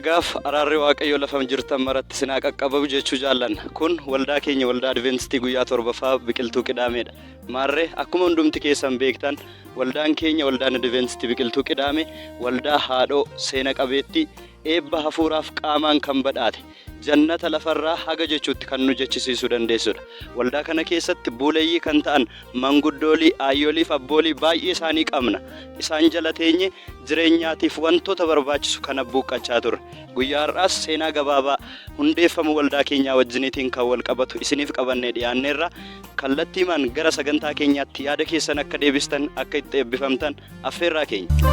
Nagaaf araarri Waaqayyoo lafa jirtan maratti isin haa qaqqabu jechuu jaallanna. Kun waldaa keenya waldaa Adventistii guyyaa torbaffaa biqiltuu Qidaameedha. Maarree akkuma hundumti keessan beektan waldaan keenya waldaan Adventistii biqiltuu Qidaame waldaa haadhoo seena qabeettii eebba hafuuraaf qaamaan kan badhaate jannata lafarraa haga jechuutti kan nu jechisiisuu dandeessudha. Waldaa kana keessatti buuleeyyii kan ta'an manguddoolii, aayyoolii fi abboolii baay'ee isaanii qabna. Isaan jala teenye jireenyaatiif wantoota barbaachisu kan abbuuqqachaa turre. Guyyaa har'aas seenaa gabaabaa hundeeffama waldaa keenyaa wajjiniitiin kan wal qabatu isiniif qabannee dhiyaanneerra. Kallattiimaan gara sagantaa keenyaatti yaada keessan akka deebistan akka itti eebbifamtan affeerraa keenya.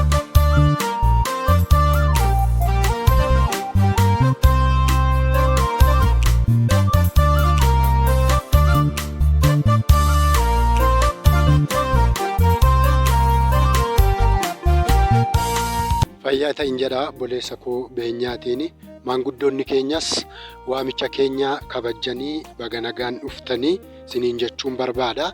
Fayyaa ta'in jedha obboleessa koo beenyaatiin maanguddoonni keenyas waamicha keenya kabajjanii baga nagaan dhuftanii isiniin jechuun barbaada.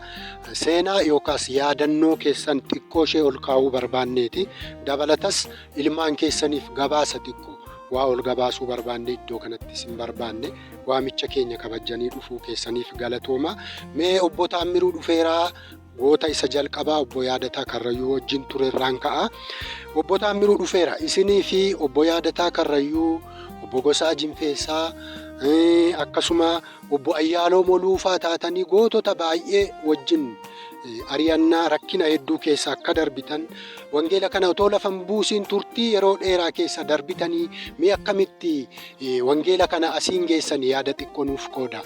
Seenaa yookaas yaadannoo keessan xiqqoo ishee ol kaa'uu barbaanneeti. Dabalatas ilmaan keessaniif gabaasa xiqqoo waa ol gabaasuu barbaanne iddoo kanatti isin barbaanne waamicha keenya kabajjanii dhufuu keessaniif galatooma. Mee obbo Taammiruu Dhufeeraa goota isa jalqabaa obbo Yaadataa Karrayyuu wajjin ture irraan ka'a. Obbo Taammiruu Dhufeera isinii fi obbo Yaadataa Karrayyuu, obbo Gosaa Jinfeessaa akkasuma obbo Ayyaaloo Moluufaa taatanii gootota baay'ee wajjin ari'annaa rakkina hedduu keessa akka darbitan wangeela kana otoo lafa hin buusiin turtii yeroo dheeraa keessa darbitanii mee akkamitti wangeela kana asiin geessan yaada xiqqoo nuuf qooda.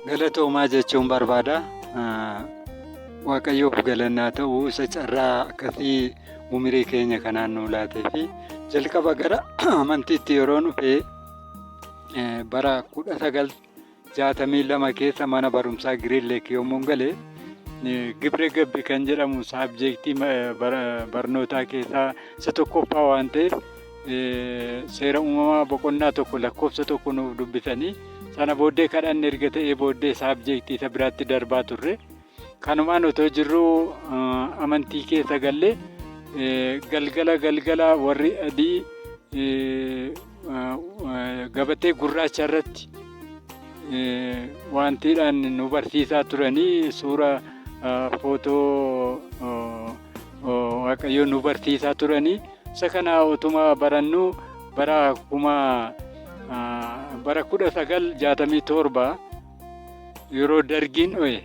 Galatoomaa jechuun barbaada. Waaqayyoof galannaa ta'u isa carraa akkasii umurii keenya kanaan nuu laatee fi jalqaba gara amantiitti yeroo dhufe bara 1962 keessa mana barumsaa Giriin Leek yommuu gale Gibre Gabbi kan jedhamu saabjeektii barnootaa keessaa isa tokkoffaa waan ta'eef seera uumamaa boqonnaa 1 lakkoofsa 1 nuuf dubbisanii sana booddee kadhanne erga ta'ee booddee saabjeektii isa biraatti darbaa turre. Kanumaan otoo jirruu amantii keessa gallee galgala galgala warri adii gabatee gurraacha irratti wantiidhaan nu barsiisaa turanii suura footoo Waaqayyoo nu barsiisaa turanii isa kana utuma barannu bara kuma bara 1967 yeroo dargiin dho'e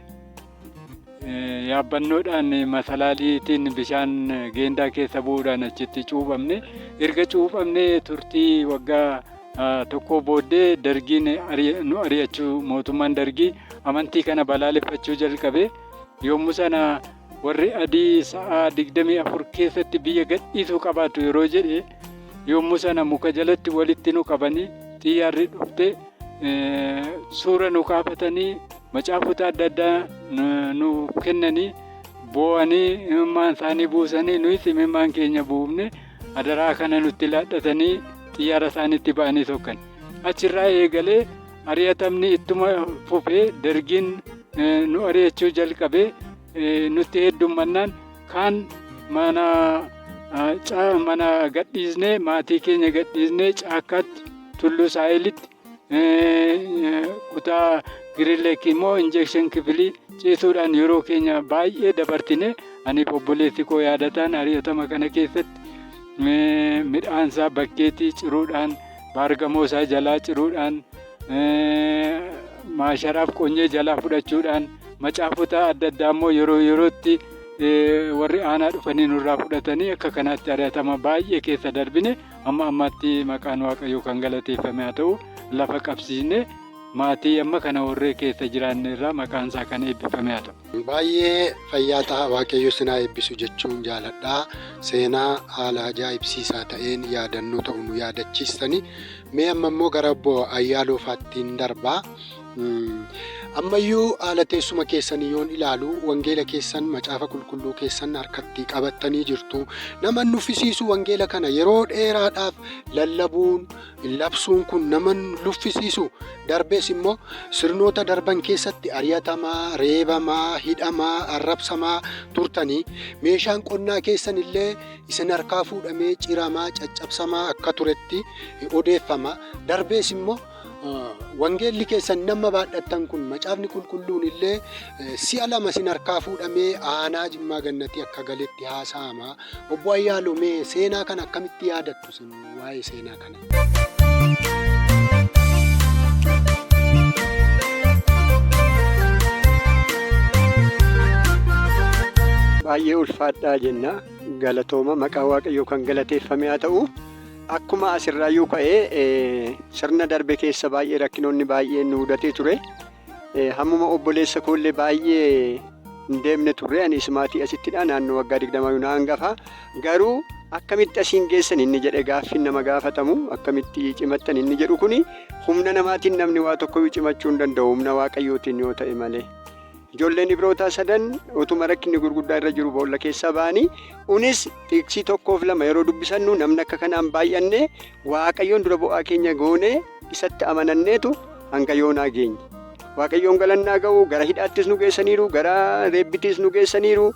yaabbannoodhaan masalaaliitiin bishaan geendaa keessa bu'uudhaan achitti cuuphamne. Erga cuuphamne turtii waggaa tokkoo booddee dargiin nu ari'achuu mootummaan dargii amantii kana balaaleffachuu jalqabe. Yommuu sana warri adii sa'a 24 keessatti biyya gadhiisuu qabaatu yeroo jedhe yommuu sana muka jalatti walitti nu qabanii xiyyaarri dhufte suura nu kaafatanii macaafota adda addaa nu kennanii boo'anii imimmaan isaanii buusanii nuyis imimmaan keenya buufne adaraa kana nutti laadhatanii xiyyaara isaaniitti ba'anii sokkan. Achirraa eegalee ari'atamni ittuma fufee dargiin nu ari'achuu jalqabee nutti heddummannaan kaan mana mana gadhiisnee maatii keenya gadhiisnee caakkaatti tulluu saahilitti kutaa Giriinleek immoo injeekshin kifilii ciisuudhaan yeroo keenya baay'ee dabartine aniif obboleessi koo yaadataan ari'atama kana keessatti midhaansaa bakkeetii ciruudhaan baargamoo isaa jalaa ciruudhaan maasharaaf qonyee jalaa fudhachuudhaan macaafota adda addaa immoo yeroo yerootti warri aanaa dhufanii nurraa fudhatanii akka kanaatti ari'atama baay'ee keessa darbine amma ammaatti maqaan Waaqayyoo kan galateeffame haa ta'u lafa qabsiisne maatii amma kana warree keessa jiraanne irraa maqaan isaa kan eebbifame haa ta'u. Baay'ee fayyaa ta'a Waaqayyo isin haa eebbisu jechuun jaaladha. Seenaa haala ajaa'ibsiisaa ta'een yaadannoo ta'u nu yaadachiistani. Mee amma immoo gara obbo Ayyaaloo faattiin darbaa. Ammayyuu haala teessuma keessanii yoon ilaalu wangeela keessan macaafa qulqulluu keessan harkatti qabattanii jirtu. Nama nuffisiisu wangeela kana yeroo dheeraadhaaf lallabuun labsuun kun nama luffisiisu darbees immoo sirnoota darban keessatti ari'atamaa, reebamaa, hidhamaa, arrabsamaa turtanii meeshaan qonnaa keessan illee isin harkaa fuudhamee ciramaa, caccabsamaa akka turetti odeeffama. Darbees immoo wangeelli keessan nama baadhattan kun macaafni qulqulluun illee si'a lama isin harkaa fuudhamee aanaa Jimmaa Gannatii akka galetti haasa'ama. Obbo Ayyaaloo mee seenaa kana akkamitti yaadattu isin waa'ee seenaa kana? Baay'ee ulfaadhaa jenna. Galatooma maqaa Waaqayyoo kan galateeffame haa ta'u. Akkuma asirraayyuu ka'ee sirna darbe keessa baay'ee rakkinoonni baay'een nu mudatee ture. Hammuma obboleessa koollee baay'ee hin deemne turre. Anis maatii asittidha. Naannoo waggaa 20 na hangafa. Garuu akkamitti asiin geessan inni jedhe gaaffiin nama gaafatamu akkamitti cimattan inni jedhu kuni humna namaatiin namni waa tokkoyyuu cimachuu hin danda'u humna Waaqayyootiin yoo ta'e malee. Ijoolleen Ibrootaa sadan utuma rakkinni gurguddaa irra jiru boolla keessaa ba'anii unis xiqsii 1 fi 2 yeroo dubbisannu namni akka kanaan baay'anne Waaqayyoon dura bu'aa keenya goonee isatti amananneetu hanga yoonaa geenye. Waaqayyoon galannaa ga'u gara hidhaattis nu geessaniiru gara reebbittis nu geessaniiru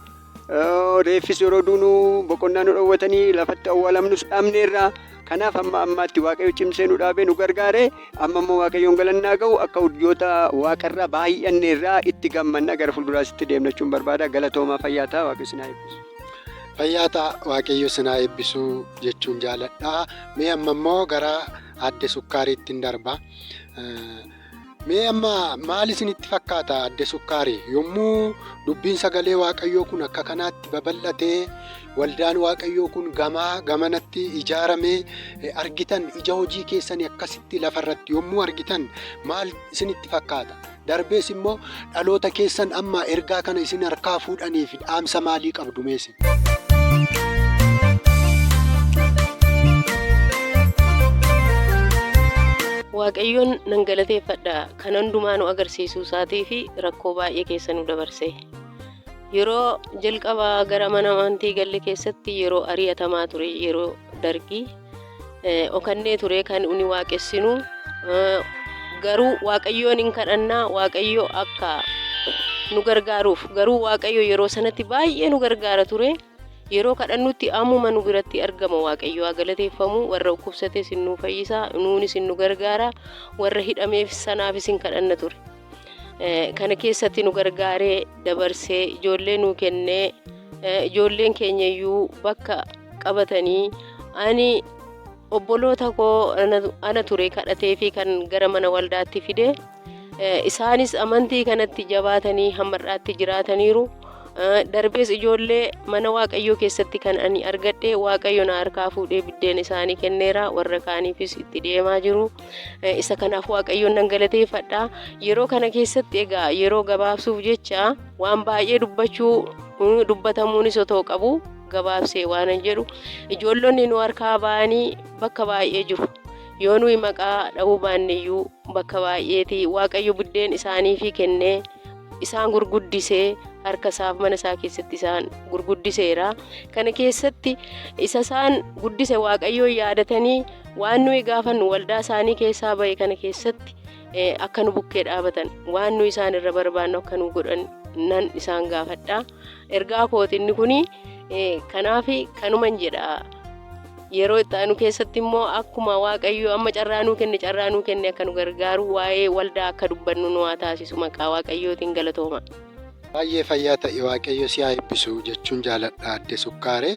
reeffis yeroo duunu boqonnaa nu dhoowwatanii lafatti awwaalamnus dhabneerra. Kanaaf amma ammaatti Waaqayyo cimsee nu dhaabee nu gargaare amma immoo Waaqayyoon galannaa ga'u akka urjoota waaqarraa baay'anneerraa itti gammanna gara fuulduraas itti deemna jechuun barbaada. Galatoomaa fayyaa ta'a Waaqayyo isin haa eebbisu. Fayyaa ta'a Waaqayyo isin haa eebbisu jechuun jaaladha. Mee amma immoo gara Aadde Sukkaariitti hin darba. Mee amma maal isinitti fakkaata Aadde Sukkaarii? Yommuu dubbiin sagalee Waaqayyoo kun akka kanaatti babal'atee waldaan Waaqayyoo kun gamaa gamanatti ijaaramee argitan ija hojii keessanii akkasitti lafarratti yommuu argitan maal isinitti fakkaata? Darbees immoo dhaloota keessan amma ergaa kana isin harkaa fuudhaniif dhaamsa maalii qabdu meesin? Waaqayyoon nan galateeffadha kan hundumaa nu agarsiisuu isaatii fi rakkoo baay'ee keessa nu dabarse. Yeroo jalqabaa gara mana amantii galle keessatti yeroo ari'atamaa ture yeroo dargii okannee ture kan uni waaqessinu garuu Waaqayyoon hin kadhannaa Waaqayyo akka nu gargaaruuf garuu Waaqayyo yeroo sanatti baay'ee nu gargaara ture. Yeroo kadhannutti ammuma nu biratti argama Waaqayyo haa galateeffamu warra dhukkubsates nu fayyisa nuunis nu gargaara warra hidhameef sanaafis hin kadhanna ture. Kana keessatti nu gargaaree dabarsee ijoollee nu kennee ijoolleen keenya iyyuu bakka qabatanii ani obboloota koo ana ture kadhatee fi kan gara mana waldaatti fide isaanis amantii kanatti jabaatanii hamma har'aatti jiraataniiru. Darbees ijoollee mana Waaqayyoo keessatti kan ani argadhe Waaqayyo na harkaa fuudhee biddeen isaanii kenneera warra kaaniifis itti deemaa jiru. Isa kanaaf Waaqayyoon nan galateeffadha. Yeroo kana keessatti egaa yeroo gabaabsuuf jecha waan baay'ee dubbachuu dubbatamuunis otoo qabu gabaabsee waanan jedhu ijoollonni nu harkaa ba'anii bakka baay'ee jiru. Yoo nuyi maqaa dha'uu baanne iyyuu bakka baay'eeti Waaqayyo buddeen isaaniifi kennee isaan gurguddisee harka isaaf mana isaa keessatti isaan gurguddiseera. Kana keessatti isa isaan guddise Waaqayyoon yaadatanii waan nuyi gaafannu waldaa isaanii keessaa ba'e kana keessatti akka nu bukkee dhaabatan waan nuyi isaan irra barbaannu akka nu godhan nan isaan gaafadha. Ergaa kooti inni kuni kanaaf kanuman jedha. Yeroo itti aanu keessatti immoo akkuma Waaqayyo amma carraa nuu kenne carraa nuu kenne akka nu gargaaru waa'ee waldaa akka dubbannu nu haa taasisu maqaa Waaqayyootiin galatooma. Baay'ee fayyaa ta'e Waaqayyo si haa eebbisu jechuun jaaladha Aadde Sukkaaree.